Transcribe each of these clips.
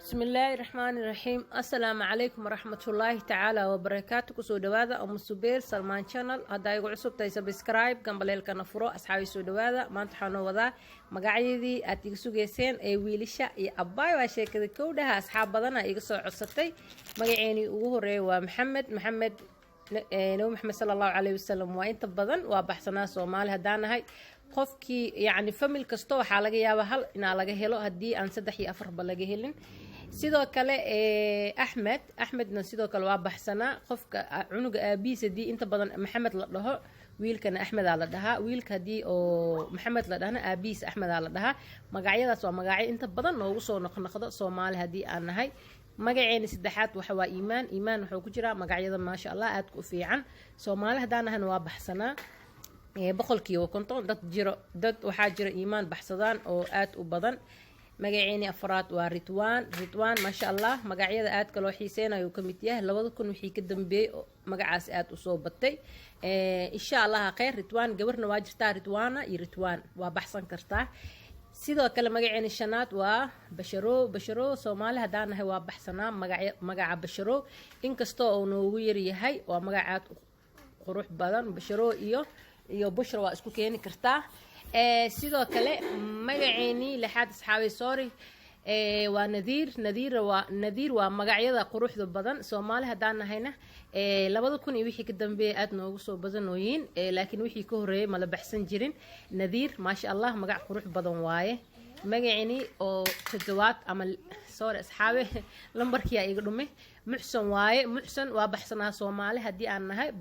Bismillaahi raxmaani raxiim. Assalaamu calaykum waraxmatullaahi tacaala wabarakaatu. Kusoo dhawaada Umu Subeer Salmaan Channel. Haddaa igu cusub tahay, subscribe, gambaleelkana furo. Asxaabi, soo dhawaada. Maanta waxaa noo wadaa magacyadii aad iga sugeyseen ee wiilasha iyo abbaay. Waa sheekada kowdhaha. Asxaab badana iga soo codsatay. Magaceenii ugu horeeya waa Maxamed. Maxamed, Nabi Maxamed sala Allahu caleyhi wasalam. Waa inta badan waa baxsanaa Soomaali haddaan nahay. Qofkii yacni family kasta waxaa laga yaabaa hal inaa laga helo, haddii aan saddex iyo afarba laga helin. Sidoo kale Axmed. Axmedna sidoo kale waa baxsanaa. Qofka cunuga aabihiis haddii inta badan Maxamed la dhaho, wiilkana Axmedaa la dhahaa. Wiilka haddii oo Maxamed la dhahna, aabihiis Axmedaa la dhahaa. Magacyadaas waa magacyo inta badan noogu soo noqnoqdo Soomaali haddii aan nahay. Magaceeni saddexaad waxa waa Iimaan. Iimaan wuxuu ku jiraa magacyada, maasha Allah, aadka u fiican. Soomaali haddaan nahayna waa baxsanaa 50%. Dad jiro, dad waxaa jira Iimaan baxsadaan oo aad u badan. Magaceeni afraad waa Ritwaan. Ritwaan, maasha Allah, magacyada aadka loo xiiseynayo ka mid yahay. 2000 wixii ka dambeeyey magacaas aad usoo batay. Insha Allah kheyr. Ritwaan gabarna waa jirtaa, Ritwaana iyo Ritwaan waa baxsan kartaa. Sidoo kale magaceeni shanaad waa Basharo. Basharo, Soomaali haddaan nahay waa baxsanaa magaca Basharo. Inkastoo uu noogu yaryahay, waa magac aad u qurux badan. Basharo iyo Bushra waa isku keeni kartaa. Sidoo kale magaceenii lixaad, asxaabay, sorry, waa Nadiir. Nadiir waa Nadiir, waa magacyada quruxda badan. Soomaali haddaan nahayna 2000 iyo wixii ka dambeeyay aada noogu soo badanooyiin, laakiin wixii ka horreeyay mala baxsan jirin. Nadiir, maasha Allah, magac qurux badan waaye. Magacini oo toddobaad ama, sorry asxaabe, lambarkiyaa iga dhumay, Muxsan waaye. Muxsan waa baxsanaa Soomaali haddii aan nahay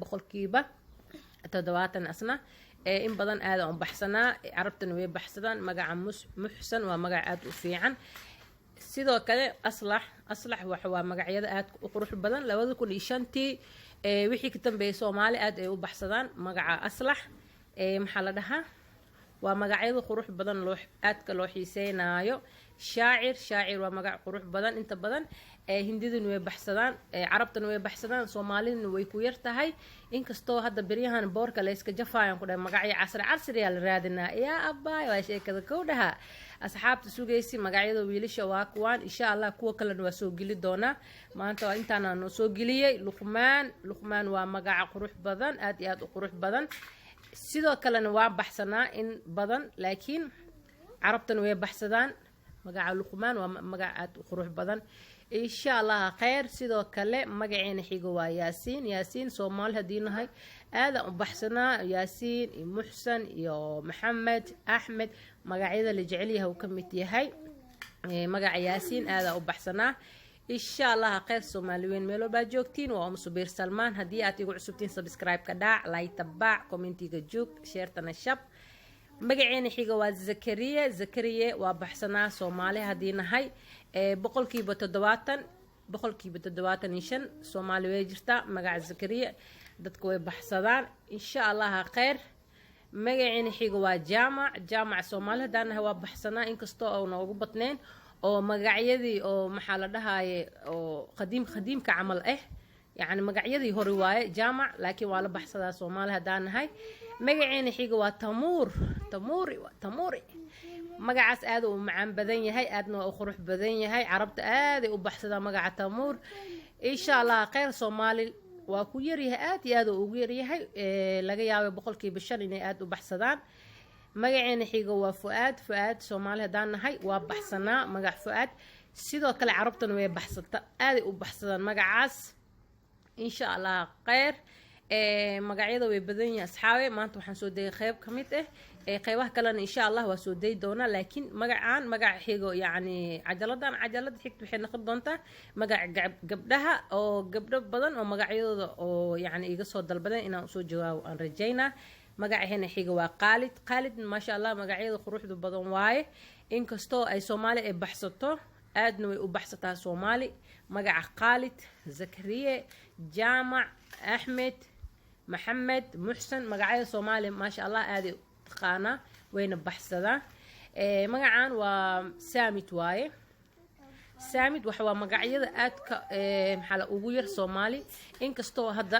70% asna in badan aada u baxsanaa. Carabtana way baxsadaan magaca Muxsan, waa magac aada u fiican. Sidoo kale Aslax. Aslax waxa waa magacyada aadka u qurux badan. 2005-tii wixii ka dambeeyay Soomaali aad ay u baxsadaan magaca Aslax. Maxaa la dhahaa, waa magacyada qurux badan loo aadka loo xiiseynaayo. Shaacir. Shaacir waa magac qurux badan. Inta badan Hindiduna way baxsadaan, Carabtana way baxsadaan, Soomaaliduna way ku yar tahay. Inkastoo hadda beryahan boorka layska jafaayan ku dhahay, magacyo casri casriyaa la raadinaa. Yaa abaay, waa sheekada kowdhaha. Asxaabta sugaysi magacyada wiilasha waa kuwaan. Insha Allah kuwa kalena waa soo geli doonaa. Maanta waa intaana noo soo geliyey. Luqmaan. Luqmaan waa magaca qurux badan, aad iyo aad u qurux badan. Sidoo kalena waa baxsanaa in badan, laakiin Carabtana way baxsadaan magaca Luqmaan. Waa magac aad u qurux badan. Insha Allah kheyr. Sidoo kale magaceena xigo waa Yaasiin. Yaasiin, Soomaali haddii nahay aadaan u baxsanaa. Yaasiin iyo Muxsan iyo Maxamed, Axmed, magacyada la jecelyahay uu ka mid yahay. Magaca Yaasiin aadaan u baxsanaa. Insha Allah kheyr. Soomaali weyn meel walbaa joogtiin, waa Umu Subiir Salmaan. Haddii aad igu cusubtiin, subscribe-ka dhaac, like baac, commentiga joog, share-tana shab. Magaceena xiga waa Zakariye. Zakariye waa baxsanaa Soomaali haddii nahay 70%, 75% Soomaali way jirtaa magaca Zakariye. Dadka way baxsadaan. Insha Allah kheyr. Magaceena xiga waa Jaamac. Jaamac, Soomaali haddaan nahay waa baxsanaa, inkastoo oo noogu badnayn oo magacyadii oo maxaa la dhahaaye oo qadiim qadiimka camal ah, yacni magacyadii hore waaye Jaamac, laakiin waa la baxsadaa Soomaali haddaan nahay. Magaceena xiga waa Tamuur. Tamuuri, Tamuuri, magacaas aada u macaan badan yahay, aadna waa u qurux badan yahay. Carabta aaday u baxsadaa magaca Tamuur. Insha Allah kheyr. Soomaali waa ku yaryahay, aad iyo aad ugu yaryahay. Laga yaabay 5% inay aada u baxsadaan. Magaceena xiga waa Fu-aad. Fu-aad, Soomaali haddaan nahay waa baxsanaa magac Fu-aad. Sidoo kale Carabtana way baxsata, aaday u baxsadaan magacaas. Insha Allah kheyr. Magacyada way badan yihiin, asxaabe. Maanta waxaan soo dayay qeyb ka mid ah, qeybaha kalena insha Allah waa soo dayi doonaa. Laakiin magacaan, magaca xigo, yacni cajaladan, cajalada xigta waxay noqon doontaa magaca gabdhaha, oo gabdho badan oo magacyadooda oo yacni iga soo dalbadeen inaan usoo jawaabo aan rajaynaa. Magaceena xiga waa Qaalid. Qaalid, maasha Allah, magacyada quruxda badan waaye. Inkastoo ay Soomaali ay baxsato, aadna way u baxsataa Soomaali magaca Qaalid. Zakariye, Jaamac, Axmed, Maxamed, Muxsan, magacyada Soomaaliya, maasha Allah, aaday u taqaanaa wayna baxsadaa. Magacan waa Saamid waaye. Saamid waxa waa magacyada aadka maxaa la ugu yar Soomaali, inkastoo hadda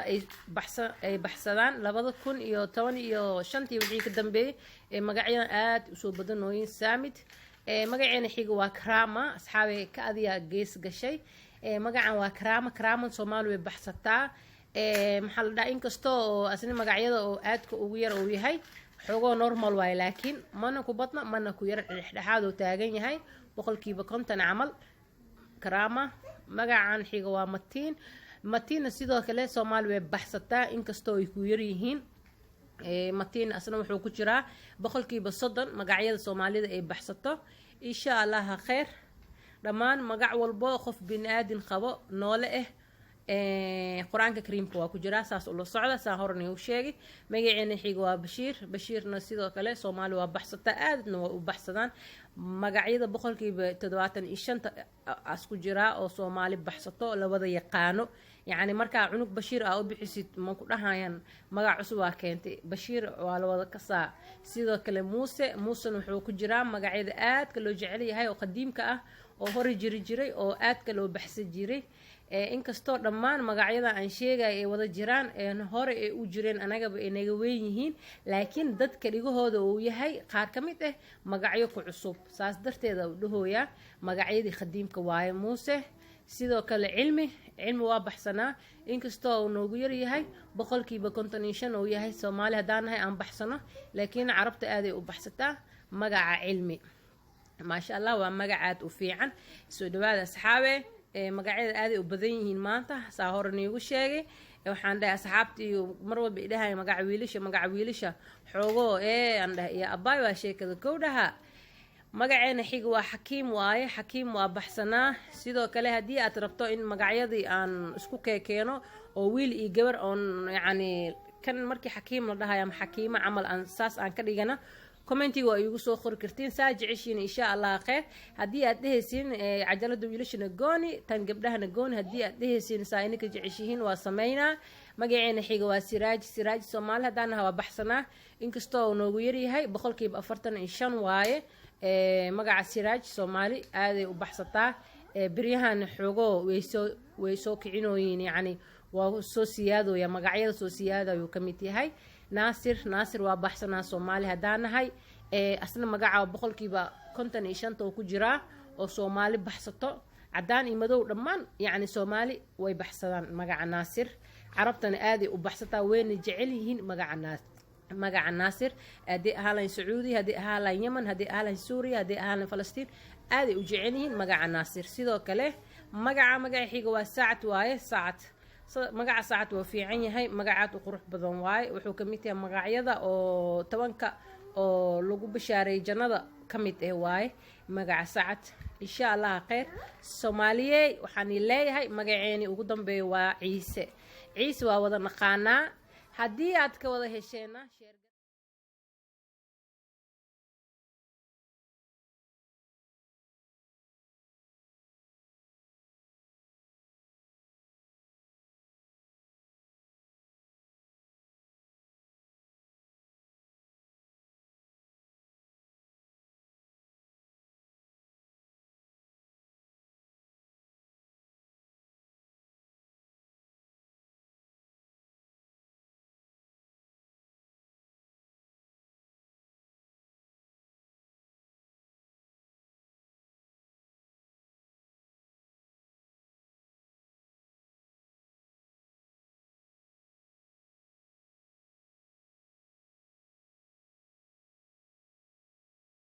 ay baxsadaan 2015-tii wixii ka dambeeyey ee magacyadan aad usoo badanooyin. Saamid. Magaceena xiga waa Karama. Asxaabe, ka adiyaa gees gashay. Magacan waa Karama. Karaaman Soomaali way baxsataa. Maxaa la dhahaa, inkastoo oo asna magacyada oo aadka ugu yar uu yahay, xoogoo normal waaye, laakiin mana ku badna mana ku yar, dhexdhexaad oo taagan yahay, 50% camal Karaama. Magacan xiga waa Matiin. Matiinna sidoo kale Soomaali way baxsataa, inkastoo ay ku yar yihiin. Matiin asna wuxuu ku jiraa 30% magacyada Soomaalida ay baxsato. Insha Allaha kheyr, dhammaan magac walbo qof bini aadin qabo noole ah Qur-aanka Kariimka waa ku jiraa, saas ula socda, saa horena u sheegay. Magaceena xiga waa Bashiir. Bashiirna sidoo kale Soomaali waa baxsataa, aadna waa u baxsadaan. Magacyada 75% as ku jiraa oo Soomaali baxsato, lawada yaqaano. Yacni markaa cunug Bashiir aa u bixisid, ma ku dhahayaan magac cusub waa keentay. Bashiir waa lawada kasaa. Sidoo kale Muuse. Muusena wuxuu ku jiraa magacyada aadka loo jecel yahay oo qadiimka ah oo hore jiri jiray oo aadka loo baxsan jiray. Inkastoo dhammaan magacyada aan sheegaya ay wada jiraan, hore ay u jireen, anagaba ay naga weyn yihiin, laakiin dadka dhigahooda uu yahay qaar ka mid ah magacyo ku cusub, saas darteeda u dhahooyaa magacyadii qadiimka waaye Muuse. Sidoo kale Cilmi. Cilmi waa baxsanaa, inkastoo uu noogu yaryahay, 55% uu yahay Soomaali haddaan nahay aan baxsano, laakiin Carabta aaday u baxsataa magaca Cilmi. Maasha Allah, waa magac aad u fiican. Soo dhawaada asxaabe. Magacyada aaday u badan yihiin maanta, saa hore niigu sheegay. Waxaan dhahay asxaabtii mar walba idhahay magaca wiilasha, magaca wiilasha xoogoo aan dhahay iyo abaay waa sheekada kow dhaha. Magaceena xiga waa Xakiim waaye. Xakiim waa baxsanaa. Sidoo kale haddii aad rabto in magacyadii aan isku keekeeno oo wiil iyo gabar oon yacni kan markii Xakiim la dhahayo ama Xakiimo camal aan saas aan ka dhigana, commentiga waa iigu soo qori kartiin, saa jeceshiin. Insha Allah kheyr. Haddii aad dhehaysiin cajalada wiilashana gooni, tan gabdhahana gooni, haddii aad dhehaysiin saa ininka jeceshihiin, waa sameynaa. Magaceena xiga waa Siraaj. Siraaj Soomaali haddaan naha waa baxsanaa, inkastoo uu noogu yaryahay, 45% waaye. Magaca Siraaj Soomaali aaday u baxsataa. Beryahan xoogoo way soo kicinooyiin, yacni waa soo siyaadooya, magacyada soo siyaadayuu ka mid yahay. Naasir. Naasir waa baxsanaa Soomaali haddaan nahay. Asna magaca 55% oo ku jiraa oo Soomaali baxsato, caddaan iyo madow dhammaan, yacni Soomaali way baxsadaan magaca Naasir. Carabtana aaday u baxsataa, wayna jecel yihiin magaca Naasir. Magaca Naasir haddii ahaa lahayn Sacuudi, haddii ahaa lahayn Yemen, haddii ahaa lahayn Suuriya, haddii ahaa lahayn Falastiin, aaday u jecel yihiin magaca Naasir. Sidoo kale magaca xiga waa Sacad waaye. Sacad, magaca Sacad waa fiican yahay, magacaad u qurux badan waaye. Wuxuu ka mid yahay magacyada oo 10-ka oo lagu bashaareeyay jannada ka mid eh waaye magaca Sacad. Insha Allah kheyr. Soomaaliyey, waxaan leeyahay magaceeni ugu dambeeya waa Ciise. Ciise waa wada naqaanaa. Haddii aad ka wada hesheena.